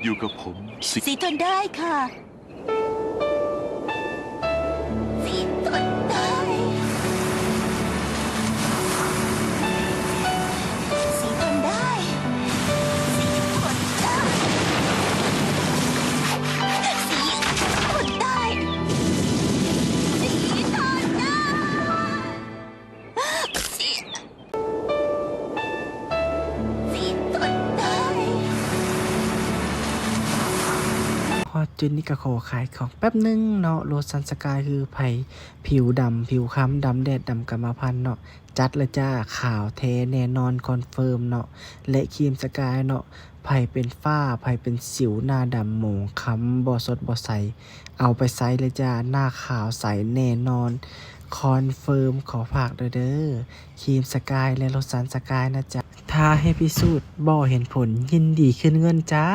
อยู่กับผมสิ สีทนได้ค่ะ สีทนได้ สีทนได้ สีทนได้ สีทนได้ สีทนได้ สี สีทนได้ ຮອດຈຸດນີ້ກໍຂໍຂາຍຂອງແປັບໜຶ່ງເນາະ ໂລຊັນສະກາຍ ຄືໃຜຜິວດຳ ຜິວຄ້ຳ ດຳແດດ ດຳກຳມະພັນເນາະ ຈັດເລີຍຈ້າ ຂາວແທ້ແນ່ນອນ ຄອນເຟີມເນາະ ແລະ ຄຣີມສະກາຍເນາະ ໃຜເປັນຝ້າ ໃຜເປັນສິວ ໜ້າດຳໝອງຄ້ຳ ບໍ່ສົດບໍ່ໃສ ເອົາໄປໃຊ້ເລີຍຈ້າ ໜ້າຂາວໃສແນ່ນອນ ຄອນເຟີມ ຂໍຝາກເດີ ຄຣີມສະກາຍ ແລະ ໂລຊັນສະກາຍນະຈ໊ະ ຖ້າໃຫ້ພິສູດບໍ່ເຫັນຜົນ ຍິນດີຄືນເງິນຈ້າ.